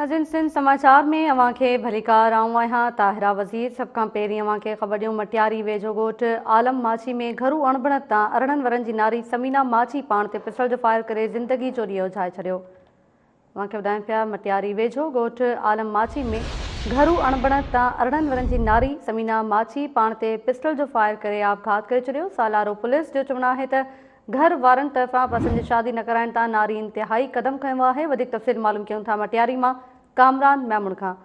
ناظرين سنڌ سماچار ۾ اوهان کي ڀليڪار آئون آهيان طاهره وزير سڀ کان پهرين اوهان کي خبر ڏيون مٽياري ويجهو ڳوٺ عالم ماڇي ۾ گهرو اڻبڻت تان 18 ورهن جي ناري ثمينه ماڇي پاڻ تي پسٽل جو فائر ڪري زندگي جو ڏيئو اجهائي ڇڏيو اوهان کي ٻڌايون پيا مٽياري ويجهو ڳوٺ عالم ماڇي ۾ گهرو اڻبڻت تان 18 ورهن جي ناري ثمينه ماڇي پاڻ تي پسٽل جو فائر ڪري آپگهات ڪري ڇڏيو سالارو پوليس جو چوڻ آهي ته گهر وارن طرفان پسند جي شادي نه ڪرائڻ تان ناري انتهائي قدم کنيو آهي وڌيڪ تفصيل معلوم ڪيون ٿا مٽياري مان ڪامران ميمڻ کان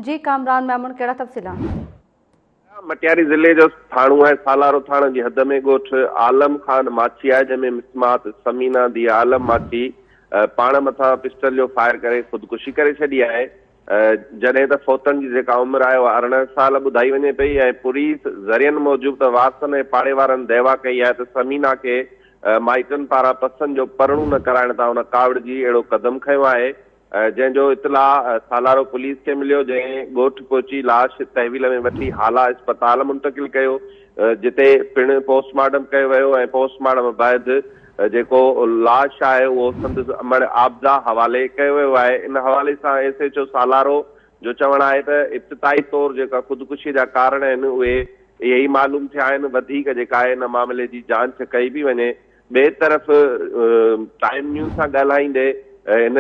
جي ڪامران ميمڻ ڪهڙا تفصيل آهن. مٽياري ضلعي جو ٿاڻو آهي سالارو ٿاڻي جي حد ۾ ڳوٺ عالم خان ماڇي آهي جنهن ۾ مسمات ثمينه ڌيء عالم ماڇي پاڻ مٿان پسٽل جو فائر ڪري خودڪشي ڪري ڇڏي آهي جڏهن ته فوتن جي جيڪا عمر آهي اها 18 سال ٻڌائي وڃي پئي ۽ پوليس ذريعن موجب ته وارثن ۽ پاڙي وارن دعويٰ ڪئي آهي ته ثمينه کي مائٽن پاران پسند جو پرڻو نه ڪرائڻ تان ان ڪاوڙجي اهڙو قدم کنيو آهي جنهن جو اطلاع سالارو پوليس کي مليو جنهن ڳوٺ پهچي لاش تحويل ۾ وٺي هالا اسپتال منتقل ڪيو جتي پڻ پوسٽ مارٽم ڪيو ويو ۽ پوسٽ مارٽم بعد جيڪو لاش آهي اهو سندس امڙ عابده حوالي ڪيو ويو آهي. ان حوالي سان ايس ايڇ او سالارو جو چوڻ آهي ته ابتدائي طور جيڪا خودڪشي جا ڪارڻ آهن اهي اهي ئي معلوم ٿيا آهن وڌيڪ جيڪا آهي ان معاملي جي جانچ ڪئي پئي وڃي. ٻئي طرف ٽائيم نيوز سان ڳالهائيندي هن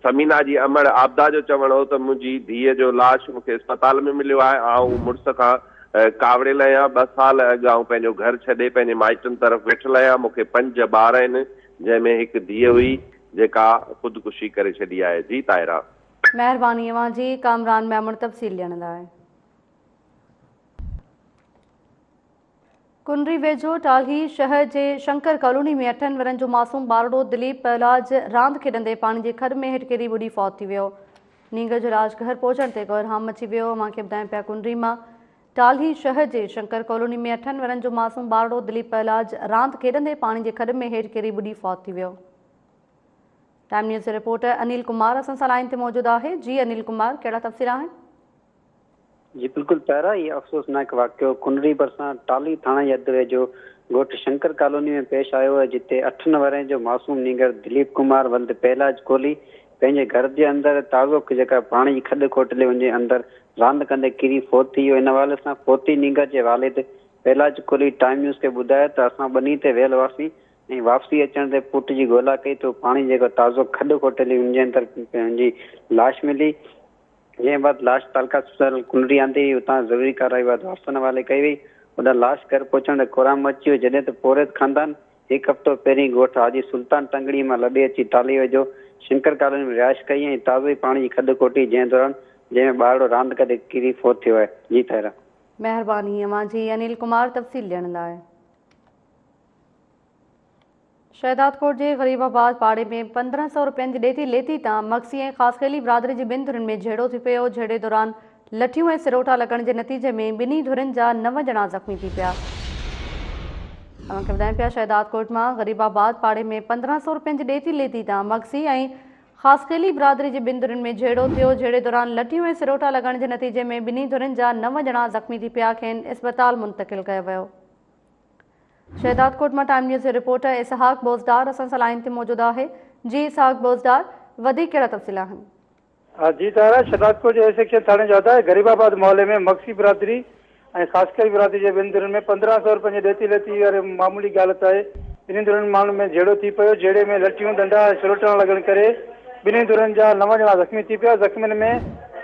ثمينه جي امڙ عابده جو چوڻ هو ته منهنجي ڌيء جو لاش مون کي اسپتال ۾ مليو آهي آئون مڙس کان ڪاوڙيل آهيان، ٻه سال اڳ آئون پنهنجو گهر ڇڏي پنهنجي مائٽن طرف ويٺل آهيان، مون کي پنج ٻار آهن، جنهن ۾ هڪ ڌيء هئي، جيڪا خودڪشي ڪري ڇڏي آهي. جي طاهره. مهرباني اوهان جي ڪامران ميمڻ تفصيل ڏيڻ لاء. ڪنري ويجهو ٽالهي شهر جي شنڪر ڪالوني ۾ اٺن ورهين جو معصوم ٻارڙو دليپ پهلاج راند کيڏندي پاڻي جي کڏ ۾ هيٺ ڪري ٻڏي فوت ٿي ويو. نينگر جو لاش گهر پهچڻ تي ڪهرام مچي ويو. اوهان کي ٻڌايون پيا ڪنري مان ٽالهي شهر جي شنڪر ڪالوني ۾ اٺن ورهين جو معصوم ٻارڙو دليپ پهلاج راند کيڏندي پاڻي جي کڏ ۾ هيٺ ڪري ٻڏي فوت ٿي ويو. ٽائيم نيوز جو رپورٽر انيل ڪمار اسان سان لائين تي موجود آهي. جي انيل ڪمار ڪهڙا تفصيل آهن؟ جي بلڪل پيرا هي افسوسناڪ واقعو ڪنري ڀرسان ٽالهي ٿاڻي جي حد ويجهو ڳوٺ شنڪر ڪالوني ۾ پيش آيو آهي جتي اٺن ورهين جو معصوم نينگر دليپ ڪمار ولد پهلاج ڪولهي پنهنجي گهر جي اندر تازو جيڪا پاڻي جي کڏ کوٽلي ان جي اندر راند ڪندي ڪري فوت ٿي ويو ان حوالي سان فوتي نينگر جي والد پهلاج ڪولهي ٽائيم نيوز کي ٻڌايو ته اسان ٻني تي ويل هئاسين ۽ واپسي اچڻ تي پٽ جي ڳولا ڪئي ته پاڻي جيڪا تازو کڏ کوٽيل هئي ان جي اندر ان جي لاش ملي جنهن بعد لاش تعلقه اسپتال ڪنري آندي وئي، اتان ضروري ڪارروائي بعد وارثن حوالي ڪئي وئي. هوڏانهن لاش گهر پهچڻ تي ڪهرام مچي ويو، جڏهن ته پورهيت خاندان هڪ هفتو پهرين ڳوٺ حاجي سلطان ٽنگڙي مان لڏي اچي ٽالهي ويجهو شنڪر ڪالوني ۾ رهائش ڪئي ۽ تازو ئي پاڻي جي کڏ کوٽي، جنهن دوران جنهن ۾ ٻارڙو راند ڪندي ڪري فوت ٿيو آهي. جي طاهره. مهرباني اوهان جي انيل ڪمار تفصيل ڏيڻ لاء. شهدادڪوٽ جي غريب آباد پاڙي ۾ 1500 رپين جي ڏيتي ليتي تان مگسي ۽ خاصخيلي برادري جي ٻن ڌرين ۾ جهيڙو ٿي پيو، جهيڙي دوران لٺيون ۽ سروٽا لڳڻ جي نتيجي ۾ ٻنهي ڌرين جا نو ڄڻا زخمي ٿي پيا. اوهان کي ٻڌايون پيا شهدادڪوٽ مان غريب آباد پاڙي ۾ 1500 رپين جي ڏيتي ليتي تان مگسي ۽ خاصخيلي برادري جي ٻن ڌرين ۾ جهيڙو ٿيو، جهيڙي دوران لٺيون ۽ سروٽا لڳڻ جي نتيجي ۾ ٻنهي ڌرين جا نو ڄڻا زخمي ٿي پيا، کين اسپتال منتقل ڪيو ويو. شهدادڪوٽ مان ٽائيم نيوز جو رپورٽر اسحاق بوزدار اسان سان لائين تي موجود آهي جي اسحاق بوزدار وڌيڪ ڪهڙا تفصيل آهن. جي طاهره، شهدادڪوٽ جي اي سيڪشن ٿاڻي جو حد آهي غريب آباد محلي ۾ مگسي برادري ۽ خاصخيلي برادري جي ٻن ڌرين ۾ 1500 روپين جي ڏيتي ليتي واري معمولي ڳالهه تي ٻنهي ڌرين ماڻهن ۾ جهيڙو ٿي پيو جهيڙي ۾ لٺيون ڏنڊا ۽ سروٽڻ لڳڻ ڪري ٻنهي ڌرين جا نو ڄڻا زخمي ٿي پيا زخمين ۾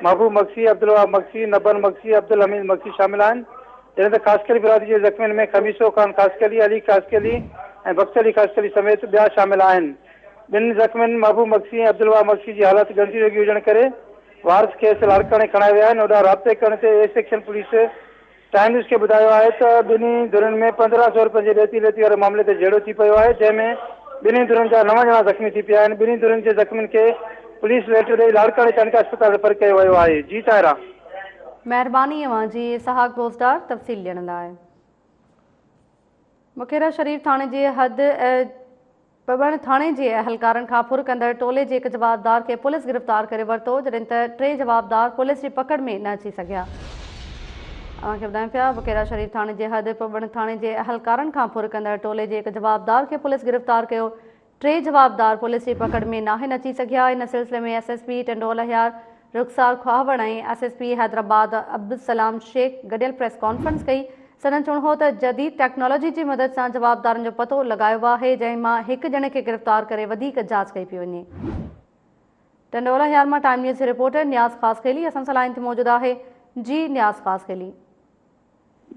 محبوب مگسي، عبدالوهاب مگسي، نبن مگسي، عبدالحميد مگسي شامل آهن. جڏهن ته خاصخيلي برادري جي زخمين ۾ خميسو خان خاصخيلي، علي خاصخيلي ۽ بخت علي خاصخيلي سميت ٻيا شامل آهن. ٻن زخمين محبوب مگسي ۽ عبدالوهاب مگسي جي حالت ڳڻتي جوڳي هجڻ ڪري وارث کيس لاڙڪاڻي کڻائي ويا آهن. هوڏانهن رابطي ڪرڻ تي A section police Time News کي ٻڌايو آهي ته ٻنهي ڌرين ۾ 1500 روپين جي ڏيتي ليتي واري معاملي تي جهيڙو ٿي پيو آهي جنهن ۾ ٻنهي ڌرين جا نو ڄڻا زخمي ٿي پيا آهن. ٻنهي ڌرين جي زخمين کي پوليس ليٽر ڏئي لاڙڪاڻي چانڊڪا اسپتال ريفر ڪيو ويو آهي. جي طاهره. مهرباني اوهان جي اسحاق بوزدار تفصيل ڏيڻ لاء. مکيرا شريف ٿاڻي جي حد پٻڻ ٿاڻي جي اهلڪارن کان ڦر ڪندڙ ٽولي جي هڪ جوابدار کي پوليس گرفتار ڪري ورتو جڏهن ته ٽي جوابدار پوليس جي پڪڙ ۾ نه اچي سگهيا. اوهان کي ٻڌايون پيا بڪيرا شريف ٿاڻي جي حد پٻڻ ٿاڻي جي اهلڪارن کان ڦر ڪندڙ ٽولي جي هڪ جوابدار کي پوليس گرفتار ڪيو. ٽي جوابدار پوليس جي پڪڙ ۾ ناهن اچي سگهيا. ان سلسلي ۾ S S P Tando Allahyar Rukhsar Khahawar ۽ S S P Hyderabad Abdulsalam Shaikh گڏيل پريس ڪانفرنس ڪئي. سندن چوڻ هو ته جديد ٽيڪنالاجي جي مدد سان جوابدارن جو پتو لڳايو ويو آهي، جنهن مان هڪ ڄڻي کي گرفتار ڪري وڌيڪ جاچ ڪئي پئي وڃي. ٽنڊوالهيار مان ٽائيم نيوز جي رپورٽر نياز خاصخيلي اسان سان لائين تي موجود آهي جي نياز خاصخيلي.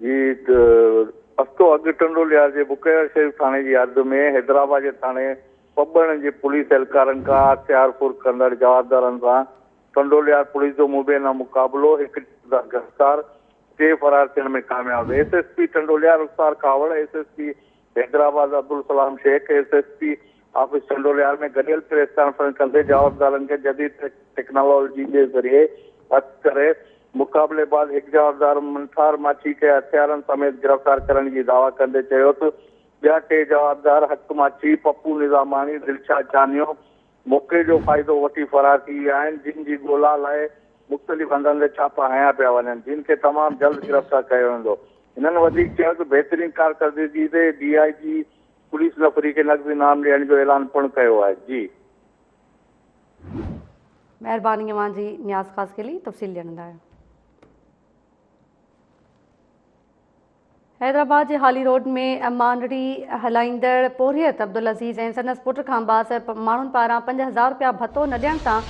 جي هفتو اڳ ٽنڊولهيار جي بڪير شريف ٿاڻي جي حد ۾ حيدرآباد جي ٿاڻي پٻڻ جي پوليس اهلڪارن کان هٿيار ڦر ڪندڙ جوابدارن سان ٽنڊولهيار پوليس جو مبينا مقابلو، هڪ جوابدار گرفتار، ٽي فرار ٿيڻ ۾ ڪامياب، S S P Tando Allahyar Rukhsar Khahawar, S S P Hyderabad Abdulsalam Shaikh, S S P office Tando Allahyar ۾ گڏيل پريس ڪانفرنس ڪندي جوابدارن کي جديد ٽيڪنالاجي جي ذريعي هٿ ڪري مقابلي بعد هڪ جوابدار منٺار ماڇي کي هٿيارن سميت گرفتار ڪرڻ جي دعويٰ ڪندي چيو ته ٻيا ٽي جوابدار حق ماڇي، پپو نظاماڻي، دلشاد چانيو موقعي جو فائدو وٺي فرار ٿي ويا آهن جن جي ڳولا لاء مختلف هنڌن تي ڇاپا هنيا پيا وڃن جن کي تمام جلد گرفتار ڪيو ويندو. هنن وڌيڪ چيو ته بهترين ڪارڪردگي تي ڊي I جي پوليس نفري کي نقد انعام ڏيڻ جو اعلان پڻ ڪيو آهي. جي. مهرباني اوهان جي نياز خاصخيلي تفصيل ڏيڻ لاء. حيدرآباد جي هالي روڊ ۾ مانڊڙي هلائيندڙ پورهيت عبدالعزيز ۽ سندس پٽ کان بااثر ماڻهن پاران 5000 رپيا ڀتو نه ڏيڻ تان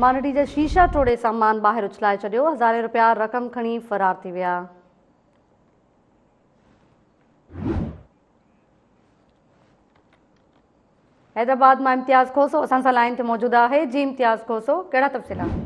مانڊڙي جا شيشا ٽوڙي سامان ٻاهر اڇلائي ڇڏيو، هزارين رپيا رقم کڻي فرار ٿي ويا. حيدرآباد مان امتياز کوسو اسان سان لائين تي موجود آهي، جي امتياز کوسو ڪهڙا تفصيل آهن؟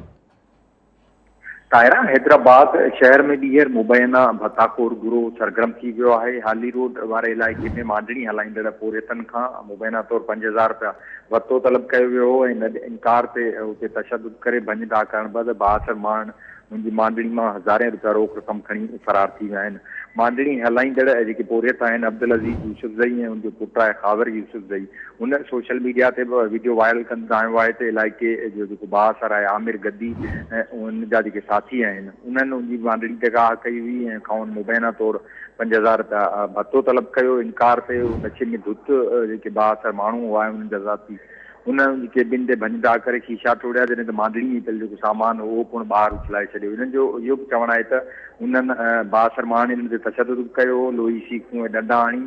طاهره، حيدرآباد شهر ۾ ٻيهر مبينا ڀتاخور گروهه سرگرم ٿي ويو آهي، هالي روڊ واري علائقي ۾ مانڊڻي هلائيندڙ پورهيتن کان مبينا طور 5000 رپيا ڀتو طلب ڪيو ويو هو ۽ انڪار تي اتي تشدد ڪري ڀڃ ڊاهه ڪرڻ بعد بااثر ماڻهن هن جي مانڊڻي مان هزارين رپيا روڪ رقم کڻي فرار ٿي ويا آهن. مانڊڻي هلائيندڙ جيڪي پورهيت آهن عبدالعزيز يوسفزئي ۽ ان جو پٽ آهي خاور يوسفزئي هن سوشل ميڊيا تي به وڊيو وائرل ڪندي دانهيو آهي ته علائقي جو جيڪو بااثر آهي عامر گدي ۽ ان جا جيڪي ساٿي آهن انهن ان جي مانڊڻي تي گاهه ڪئي هئي ۽ کانئن مبينا طور 5000 رپيا ڀتو طلب ڪيو انڪار تي نشي ۾ ڌت جيڪي بااثر ماڻهو هئا ۽ انهن جا ساٿي هن ڪيبن تي ڀڃ ڊاهه ڪري شيشا ٽوڙيا، جڏهن ته مانڊڻي ۾ پيل جيڪو سامان هو، اهو پڻ ٻاهر اڇلائي ڇڏيو. هنن جو اهو به چوڻ آهي ته انهن بااثر ماڻهن هنن تي تشدد به ڪيو هو، لوهي سيخون ۽ ڏنڊا هڻي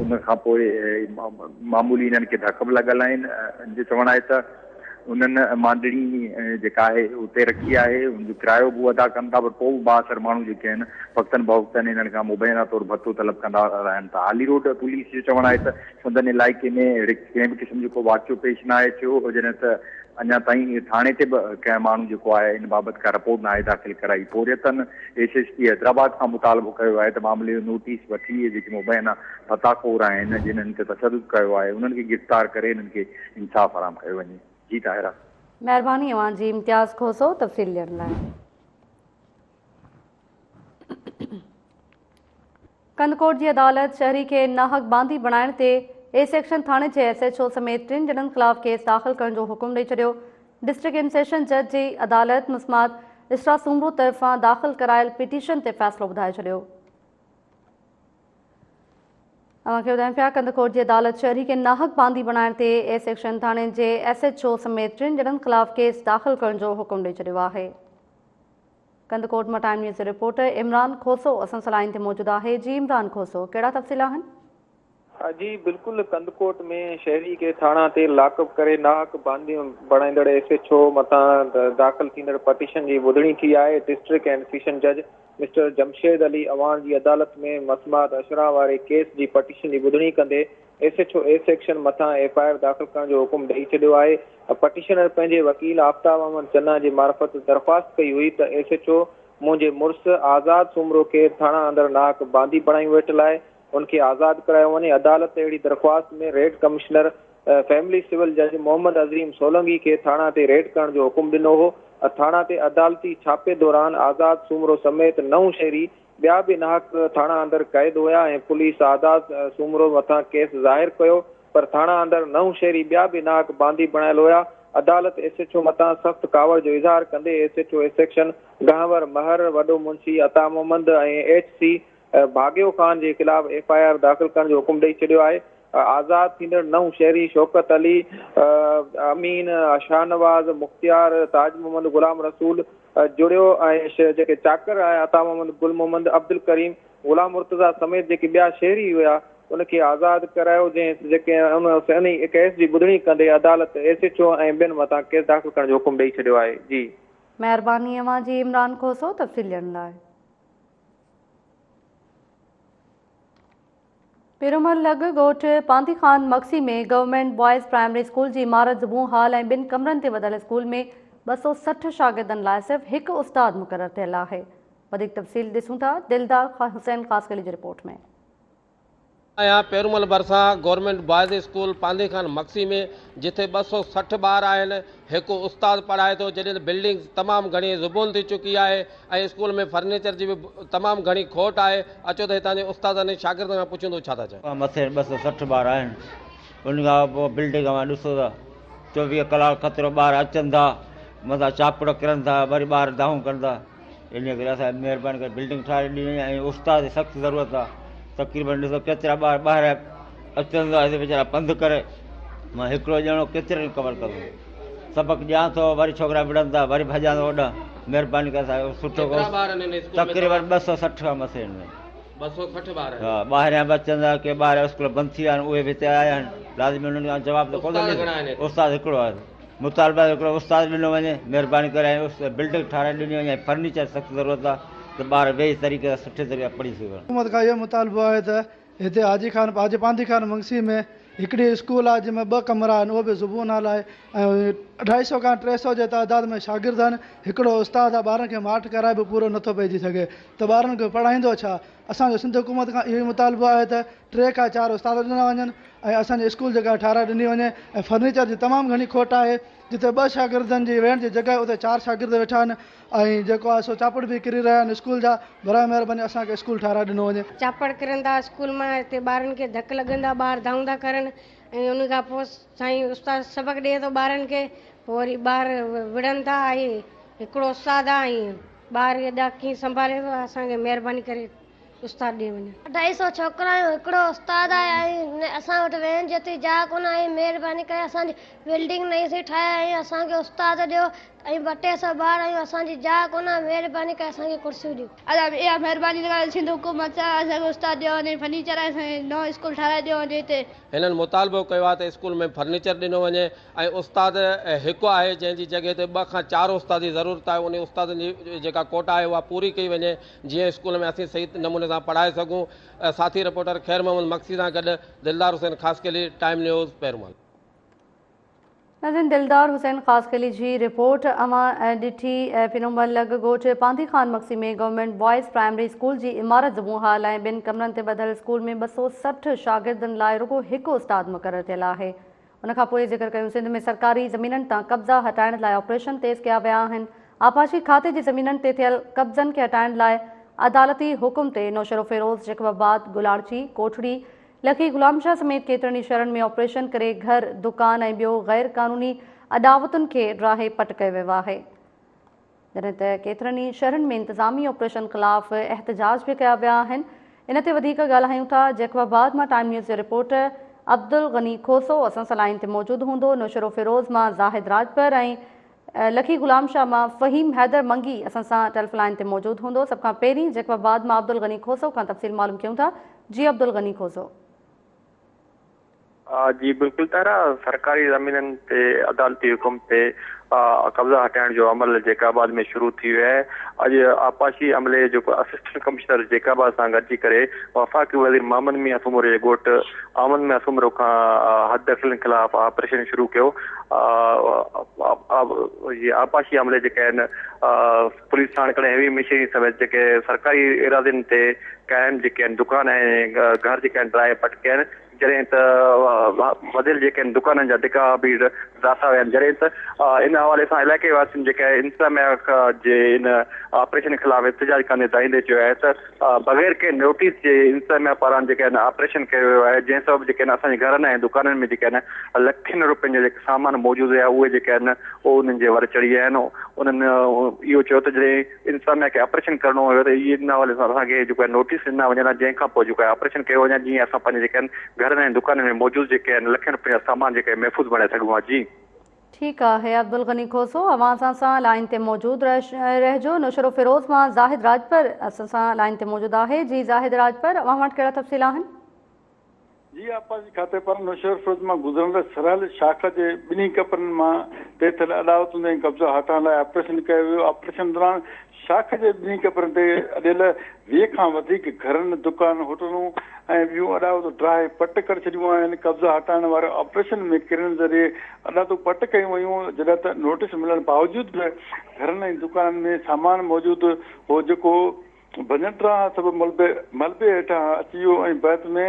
ان کان پوء معمولي هنن کي ڌڪ به لڳل آهن. هن جو چوڻ آهي ته انهن مانڊڻي جيڪا آهي اتي رکي آهي، ان جو ڪرايو به هو ادا ڪن ٿا پر پوء به بااثر ماڻهو جيڪي آهن وقتن بوقتن هنن کان مبينا طور ڀتو طلب ڪندا رهن ٿا. هالي روڊ پوليس جو چوڻ آهي ته سندن علائقي ۾ اهڙي ڪنهن به قسم جو ڪو واقعو پيش ناهي ٿيو، جڏهن ته اڃا تائين ٿاڻي تي به ڪنهن ماڻهو جيڪو آهي ان بابت ڪا رپورٽ ناهي داخل ڪرائي. پورهيتن ايس ايس پي حيدرآباد کان مطالبو ڪيو آهي ته معاملي جو نوٽيس وٺي اهي جيڪي مبينا ڀتا خور آهن جن هنن تي تشدد ڪيو آهي انهن کي گرفتار ڪري هنن کي انصاف فراهم ڪيو وڃي. جي طاهره. مهرباني اوهان جي امتياز کوسو تفصيل ڏيڻ لاء. ڪنڌڪوٽ جي عدالت شهري کي ناحق باندي بڻائڻ تي اي سيڪشن ٿاڻي جي ايس ايڇ او سميت ٽن ڄڻن خلاف ڪيس داخل ڪرڻ جو حڪم ڏئي ڇڏيو. ڊسٽرڪٽ اينڊ سيشن جج جي عدالت مسمات اسرا سومرو طرفان داخل ڪرايل پٽيشن تي فيصلو ٻڌائي ڇڏيو. اوهان کي ٻڌايون پيا ڪنڌڪوٽ جي عدالت شهري کي ناحق باندي بڻائڻ تي اي سيڪشن ٿاڻي جي ايس ايڇ او سميت ٽن ڄڻن خلاف ڪيس داخل ڪرڻ جو حڪم ڏئي ڇڏيو آهي. ڪنڌڪوٽ مان ٽائيم نيوز جو رپورٽر عمران کوسو اسان سان لائين تي موجود آهي جي عمران کوسو ڪهڙا تفصيل آهن؟ جي بلڪل ڪنڌڪوٽ ۾ شهري کي ٿاڻا تي لاڪ اپ ڪري ناحق باندي بڻائيندڙ ايس ايڇ او مٿان داخل ٿيندڙ پٽيشن جي ٻڌڻي ٿي آهي ڊسٽرڪٽ اينڊ سيشن جج مسٽر جمشيد علي اعواڻ جي عدالت ۾ مسمات اشرا واري ڪيس جي پٽيشن جي ٻڌڻي ڪندي S H O A section مٿان ايف I R داخل ڪرڻ جو حڪم ڏئي ڇڏيو آهي. پٽيشنر پنهنجي وڪيل آفتاب احمد چنا جي معرفت درخواست ڪئي هئي ته ايس ايڇ او منهنجي مڙس آزاد سومرو کي ٿاڻا اندر ناحق باندي بڻايون ويٺل آهي ان کي آزاد ڪرايو وڃي. عدالت اهڙي درخواست ۾ ريڊ ڪمشنر فيملي سول جج محمد عظيم سولنگي کي ٿاڻا تي ريڊ ڪرڻ جو حڪم ڏنو هو. ٿاڻا تي عدالتي ڇاپي دوران آزاد سومرو سميت نو شهري ٻيا به ناحق ٿاڻا اندر قيد هيا ۽ پوليس آزاد سومرو مٿان ڪيس ظاهر ڪيو پر ٿاڻا اندر نو شهري ٻيا به ناحق باندي بڻايل هيا. عدالت ايس ايڇ او مٿان سخت ڪاوڙ جو اظهار ڪندي S H O A section Ghanwar Mahar, وڏو منشي عطا محمد ۽ ايڇ سي ڀاڳيو خان جي خلاف ايف I R داخل ڪرڻ جو حڪم ڏئي ڇڏيو آهي. آزاد ٿيندڙ نو شهري شوڪت علي، امين، شاهنواز، مختيار، تاج محمد، غلام رسول جڙيو ۽ جيڪي چاڪر ۽ عطا محمد، گل محمد، عبدالڪريم، غلام مرتضيٰ سميت جيڪي ٻيا شهري هيا ان کي آزاد ڪرايو جنهن جيڪي انهي ڪيس جي ٻڌڻي ڪندي عدالت ايس ايڇ او ۽ ٻين مٿان ڪيس داخل ڪرڻ جو حڪم ڏئي ڇڏيو آهي. جي. مهرباني اوهان جي عمران کوسو تفصيل ڏيڻ لاء. پيرومل لڳ ڳوٺ Pandhi Khan Magsi ۾ government boys primary school جي عمارت زبون حال ۽ ٻن ڪمرن تي وڌل اسڪول ۾ 260 شاگردن لاء صرف هڪ استاد مقرر ٿيل آهي. وڌيڪ تفصيل ڏسون ٿا دلدار حسين خاصخيلي جي رپورٽ ۾. آهيان پيرومل ڀرسان government boys school Pandhi Khan Magsi ۾ جتي 260 ٻار آهن هڪ استاد پڙهائي ٿو جڏهن ته بلڊنگ تمام گهڻي زبون ٿي چڪي آهي ۽ اسڪول ۾ فرنيچر جي به تمام گهڻي کوٽ آهي اچو ته هتان جي استادن ۽ شاگردن کان پڇون ته هو ڇا ٿا چون. کان مٿي 260 ٻار آهن ان کان پوء بلڊنگ اوهان ڏسو ته 24 ڪلاڪ خطرو ٻار اچن ٿا مٿان چاپڙ ڪرن ٿا وري ٻار دانهون ڪن ٿا انهيء ڪري اسان کي مهرباني ڪري بلڊنگ ٺاهي ڏني وڃي ۽ استاد جي سخت ضرورت آهي تقريبن ڏسو ڪيترا ٻار ٻاهر اچن ٿا هتي ويچارا پنڌ ڪري مان هڪڙو ڄڻو ڪيترن کي ڪور ڪندو سبق ڏيان ٿو وري ڇوڪرا وڙهن ٿا وري ڀڄان ٿو اوڏانهن مهرباني ڪري اسان کي سٺو تقريبن 260 کان مٿي آهن 260 ٻار ها ٻاهريان به اچن ٿا ڪي ٻار اسڪول بند ٿي ويا آهن اهي به هتي آيا آهن لازمي انهن کان جواب ته ڪونه ڏيندو استاد هڪڙو آهي مطالبه آهي هڪڙو استاد ڏنو وڃي مهرباني ڪري ۽ بلڊنگ ٺاهرائي ڏني وڃي ۽ فرنيچر سخت ضرورت آهي ته ٻار ويهي طريقي سان سٺي طريقي سان پڙهي سگهن. حڪومت کان اهو مطالبو آهي ته هتي حاجي خان حاجي پانڌي خان منگسي ۾ هڪڙي اسڪول آهي جنهن ۾ ٻه ڪمرا آهن اهو به زبون حال آهي ۽ اڍائي سئو کان 300 جي تعداد ۾ شاگرد آهن هڪڙو استاد آهي ٻارن کي ماٺ ڪرائي به پورو نٿو پئجي سگهي ته ٻارن کي پڙهائيندو ڇا اسان جو سنڌ حڪومت کان اهو ئي مطالبو آهي ته 3 کان 4 استاد ڏنا وڃن ۽ اسان جي اسڪول جيڪا ٺاهرائي ڏني وڃي ۽ فرنيچر جي تمام گهڻي کوٽ آهي جتي ٻه شاگردن جي ويهڻ جي جڳهه اتي 4 شاگرد ويٺا آهن ۽ جيڪو آهي سو چاپڙ به ڪري رهيا آهن اسڪول جا براء مهرباني اسان کي اسڪول ٺاهرائي ڏنو وڃي. چاپڙ ڪرندا اسڪول مان هتي ٻارن کي ڌڪ لڳندا ٻار دانهون ٿا ڪرن ۽ ان کان پوء سائين استاد سبق ڏئي ٿو ٻارن کي پوء وري ٻار وڙهن ٿا ۽ هڪڙو استاد آهي ۽ ٻار ايڏا ڪيئن سنڀالي ٿو اسان کي مهرباني ڪري استاد ڏي وڃي. 250 ڇوڪرا آهيون هڪڙو استاد آهي ۽ اسان وٽ ويهڻ جيتري جاء ڪونه آهي مهرباني ڪري اسان جي بلڊنگ نئين سين ٺاهي ۽ اسان کي استاد ڏيو ۽ 200 ٻار آهيون اسان جي جاء ڪونه آهي مهرباني ڪري اسان کي ڪرسيون ڏيو. ادا اها مهرباني ٿا ڪريو سنڌ حڪومت سان اسان کي استاد ڏيو وڃي فرنيچر ۽ اسان کي نئون اسڪول ٺاهرائي ڏيو وڃي هتي. هنن مطالبو ڪيو آهي ته اسڪول ۾ فرنيچر ڏنو وڃي ۽ استاد هڪ آهي جنهن جي جڳهه تي 2 کان 4 استاد جي ضرورت آهي انهي استادن جي جيڪا ڪوٽا آهي اها پوري ڪئي وڃي جيئن اسڪول ۾ اسين صحيح نموني سان پڙهائي سگهون ساٿي رپورٽر خير محمد مگسي سان گڏ دلدار حسين خاصخيلي ٽائيم نيوز پيرمل. ناظرين دلدار حسين خاصخيلي جي رپورٽ اوهان ڏٺي پيرومل لڳ ڳوٺ Pandhi Khan Magsi ۾ government boys primary school جي عمارت زبون حال ۽ ٻن ڪمرن تي ٻڌل اسڪول ۾ 260 شاگردن لاء رڳو هڪ استاد مقرر ٿيل آهي ان کان پوء ذڪر ڪيون سنڌ ۾ سرڪاري زمينن تان قبضا هٽائڻ لاء آپريشن تيز ڪيا ويا آهن آبپاشي کاتي جي زمينن تي ٿيل قبضن کي هٽائڻ لاء عدالتي حڪم تي نوشهروفيروز، جيڪب آباد، گلاڙچي، ڪوٽڙي، لکي غلام شاهه سميت ڪيترن ئي شهرن ۾ آپريشن ڪري گهر، دڪان ۽ ٻيو غير قانوني اڏاوتن کي ڊاهي پٽ ڪيو ويو آهي. جڏهن ته ڪيترن ئي شهرن ۾ انتظامي آپريشن خلاف احتجاج به ڪيا ويا آهن. ان تي وڌيڪ ڳالهايون ٿا جيڪب آباد مان ٽائيم نيوز جو رپورٽر عبدالغني کوسو اسان سان لائين تي موجود هوندو، نوشهروفيروز مان زاهد راڄپر ۽ لکي غلام شاهه مان فهيم حيدر منگي اسان سان ٽيلف لائين تي موجود هوندو. سڀ کان پهرين جيڪب آباد مان عبدالغني کوسو کان تفصيل معلوم ڪيون ٿا. جي عبدالغني کوسو. جي بلڪل طاهره، سرڪاري زمينن تي عدالتي حڪم تي قبضا هٽائڻ جو عمل جيڪب آباد ۾ شروع ٿي ويو آهي، اڄ آبپاشي عملي جيڪو اسسٽنٽ ڪمشنر جيڪب آباد سان گڏجي ڪري وفاقي وزير محمد ميان سومرو جي ڳوٺ احمد ميان سومرو کان حد دخلين خلاف آپريشن شروع ڪيو، آبپاشي عملي جيڪي آهن پوليس ساڻ ڪري هيوي مشينري سميت جيڪي سرڪاري ايراضين تي قائم جيڪي آهن دڪان ۽ گهر جيڪي آهن ڊاهي پٽ ڪيا آهن جڏهن ته وڌيل جيڪي آهن دڪانن جا ڊڪا به ڊاٿا ويا آهن جڏهن ته ان حوالي سان علائقي واسين جيڪا انتظاميا جي ان آپريشن خلاف احتجاج ڪندي دانهيندي چيو آهي ته بغير ڪنهن نوٽيس جي انتظاميا پاران جيڪي آهن آپريشن ڪيو ويو آهي جنهن سبب جيڪي آهن اسان جي گهرن ۽ دڪانن ۾ جيڪي آهن لکين روپين جا جيڪي سامان موجود هيا اهي جيڪي آهن اهي انهن جي ور چڙهي ويا آهن انهن اهو چيو ته جڏهن انتظاميا کي آپريشن ڪرڻو هيو ته ان حوالي سان اسان کي جيڪو آهي نوٽيس ڏنا وڃن ها جنهن کان پوء جيڪو آهي آپريشن ڪيو وڃي جيئن اسان پنهنجي جيڪي آهن گهرن ۽ دڪانن ۾ موجود جيڪي آهن لکين روپين جا سامان جيڪي محفوظ بڻائي سگهون ها جي. ٺيڪ آهي عبدالغني کوسو اوهان اسان سان لائين تي موجود رهجو نوشهروفيروز مان زاهد راڄپر اسان سان لائين تي موجود آهي جي زاهد راڄپر اوهان وٽ ڪهڙا تفصيل آهن. جي آبپاشي کاتي پاران نوشهروفيروز مان گذرندڙ سرحل شاخ جي ٻنهي ڪپرن مان تي ٿيل اڏاوتن تي قبضا هٽائڻ لاء آپريشن ڪيو ويو آپريشن دوران شاخ جي ٻنهي ڪپرن تي اڏيل 20 کان وڌيڪ گهرن، دڪان، هوٽلون ۽ ٻيون اڏاوتون ڊاهي پٽ ڪري ڇڏيون آهن. قبضا هٽائڻ واري آپريشن ۾ ڪرين ذريعي اڏاوتون پٽ ڪيون ويون، جڏهن ته نوٽيس ملڻ باوجود به گهرن ۽ دڪانن ۾ سامان موجود هو جيڪو ڀڃٽراهه سبب ملبي هيٺان اچي ويو ۽ بعد ۾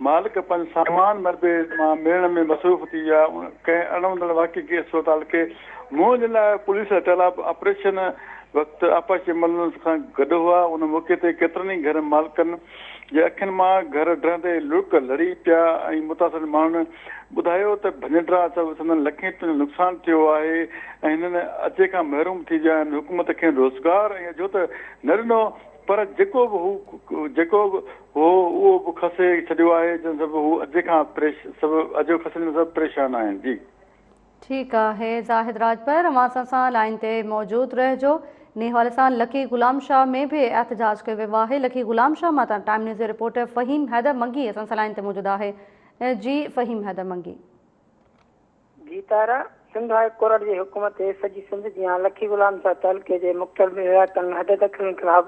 مالڪ پنهنجو سامان ملبي مان ميڙڻ ۾ مصروف ٿي ويا. ڪنهن اڻوڻندڙ واقعي جي صورتحال کي منهن ڏيڻ لاء پوليس جا ٽولا به آپريشن وقت آبپاشي عملن سان گڏ هئا. ان موقعي تي ڪيترن ئي گهر مالڪن جي اکين مان گهر ڊهندي لڙڪ لڙي پيا ۽ متاثر ماڻهن ٻڌايو ته ڀڃٽراهه سبب سندن لکين رپين جو نقصان ٿيو آهي ۽ هنن اجهي کان محروم ٿي ويا آهن. حڪومت کين روزگار ۽ اجهو ته نه ڏنو پر جيڪو به هو جيڪو به هو اهو به کسي ڇڏيو آهي جنهن سبب هو اجهي کان سبب اجهو کسڻ سبب پريشان آهن جي. ٺيڪ آهي زاهد راڄپر اوهان اسان سان لائين تي موجود رهجو انهي حوالي سان لکي غلام شاهه ۾ به احتجاج ڪيو ويو آهي لکي غلام شاهه مان ٽائيم نيوز جي رپورٽر فهيم حيدر منگي اسان سان لائين تي موجود آهي جي فهيم حيدر منگي. جي طاهره، سنڌ هاء ڪورٽ جي حڪم تي سڄي سنڌ جيان لکي غلام شاهه تعلقي جي مختلف علائقن ۾ حد دخلين خلاف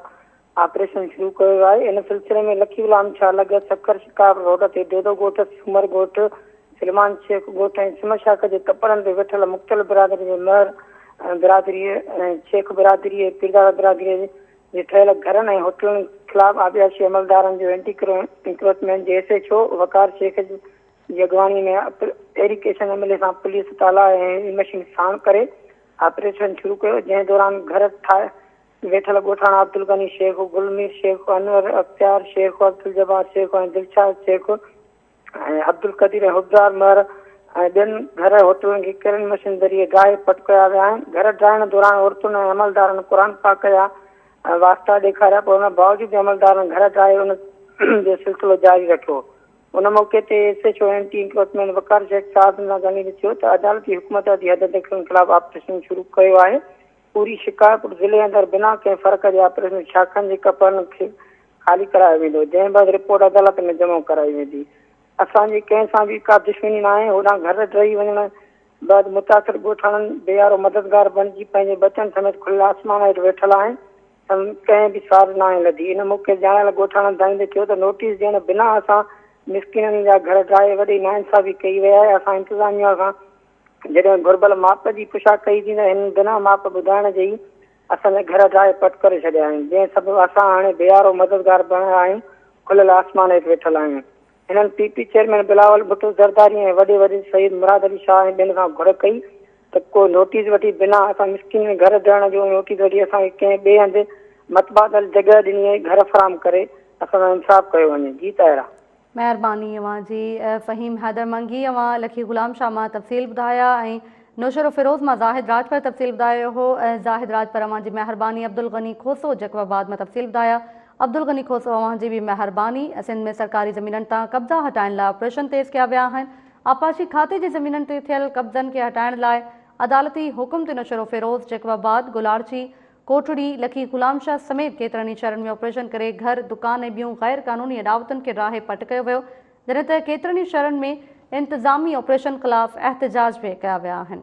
آپريشن شروع ڪيو ويو آهي. ان سلسلي ۾ لکي غلام شاهه لڳ سکر شڪارپور روڊ تي دودو ڳوٺ، سومر ڳوٺ، سلمان شيخ ڳوٺ ۽ سم شاخ جي ڪپڙن تي ويٺل مختلف برادرين جي مهر برادري، شيخ برادري ۽ پيرزاده برادري جي ٺهيل گهرن ۽ هوٽلن خلاف آبياشي عملدارن جو اينٽي انڪروچمينٽ جي S H O Waqar Shaikh جي اڳواڻي ۾ ايريگيشن عملي سان پوليس تالا ۽ هيوي مشين ساڻ ڪري آپريشن شروع ڪيو جنهن دوران گهر ٺاهي ويٺل ڳوٺاڻا عبدالغني شيخ، گل مير شيخ، انور اختيار شيخ، عبدالجبار شيخ ۽ دلشاد شيخ ۽ عبدالقدير ۽ حبدار مهر ۽ ٻين گهر هوٽلن کي ڪرين مشين ذريعي ڊاهي پٽ ڪيا ويا آهن گهر ڊاهڻ دوران عورتن ۽ عملدارن قرآن پاڪ جا واسطا ڏيکاريا پر ان باوجود عملدارن گهر ڊاهي ان جو سلسلو جاري رکيو. ان موقعي تي S H O anti encroachment Waqar Shaikh صحافين سان ڳالهائيندي چيو ته عدالتي حڪم تحت حد دخلين خلاف آپريشن شروع ڪيو آهي، پوري شڪارپور ضلعي اندر بنا ڪنهن فرق جي آپريشن شاخن جي ڪپهن کي خالي ڪرايو ويندو، جنهن بعد رپورٽ عدالت ۾ جمع ڪرائي ويندي. اسان جي ڪنهن سان به ڪا دشمني ناهي، هوڏانهن گهر ڊهي وڃڻ بعد متاثر ڳوٺاڻن بي يارو مددگار بڻجي پنهنجي ٻچن سميت کليل آسمان هيٺ ويٺل آهن. سندن ڪنهن به سار ناهي لڌي. ان موقعي تي ڄاڻايل ڳوٺاڻن دانهيندي چيو ته نوٽيس ڏيڻ بنا اسان مسڪينن جا گهر ڊاهي وڏي ناانصافي ڪئي وئي آهي، اسان انتظاميا کان جڏهن گهربل ماپ جي پڇا ڪئي ٿي ته هنن بنا ماپ ٻڌائڻ جي ئي اسان جا گهر ڊاهي پٽ ڪري ڇڏيا آهن، جنهن سبب اسان هاڻي بي يارو مددگار بڻيل آهيون، کليل آسمان هيٺ ويٺل آهيون. هنن P P chairman Bilawal Bhutto Zardari ۽ وڏي وزير سيد مراد علي شاهه ۽ ٻين کان گهر ڪئي ته ڪو نوٽيس وٺي بنا اسان مسڪينن گهر ڊهڻ جو نوٽيس وٺي اسان کي ڪنهن ٻئي هنڌ متبادل جڳهه ڏني ۽ گهر فراهم ڪري اسان سان انصاف ڪيو وڃي. جي طاهره. مهرباني اوهان جي فهيم حيدر منگي اوهان لکي غلام شاهه مان تفصيل ٻڌايا ۽ نوشهروفيروز مان زاهد راڄپر تفصيل ٻڌايو هو زاهد راڄپر اوهان جي مهرباني عبدالغني کوسو جيڪب آباد مان تفصيل ٻڌايا عبدالغني کوسو اوهان جي به مهرباني. سنڌ ۾ سرڪاري زمينن تان قبضا هٽائڻ لاء آپريشن تيز ڪيا ويا آهن. آبپاشي کاتي جي زمينن تي ٿيل قبضن کي هٽائڻ لاء عدالتي حڪم تي نوشهروفيروز، جيڪب آباد، گولاڙچي، ڪوٽڙي، لکي غلام شاهه سميت ڪيترن ئي شهرن ۾ آپريشن ڪري گهر، دڪان ۽ ٻيون غير قانوني اڏاوتن کي ڊاهي پٽ ڪيو ويو، جڏهن ته ڪيترن ئي شهرن ۾ انتظامي آپريشن خلاف احتجاج به ڪيا ويا آهن.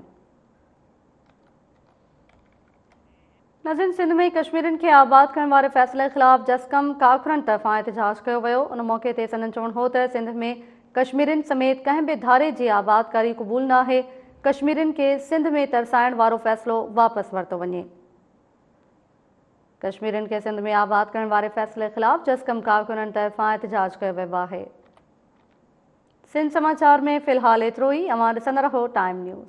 ناظرين سنڌ ۾ ڪشميرين کي آباد ڪرڻ واري فيصلي خلاف جسقم ڪارڪنن طرفان احتجاج ڪيو ويو ان موقعي تي سندن چوڻ هو ته سنڌ ۾ ڪشميرين سميت ڪنهن به ڌاري جي آبادڪاري قبول ناهي ڪشميرين کي سنڌ ۾ ترسائڻ وارو فيصلو واپس ورتو وڃي ڪشميرين کي سنڌ ۾ آباد ڪرڻ واري فيصلي خلاف جسقم ڪارڪنن طرفان احتجاج ڪيو ويو آهي سنڌ سماچار ۾ في الحال ايترو ئي اوهان ڏسندا رهو ٽائيم نيوز.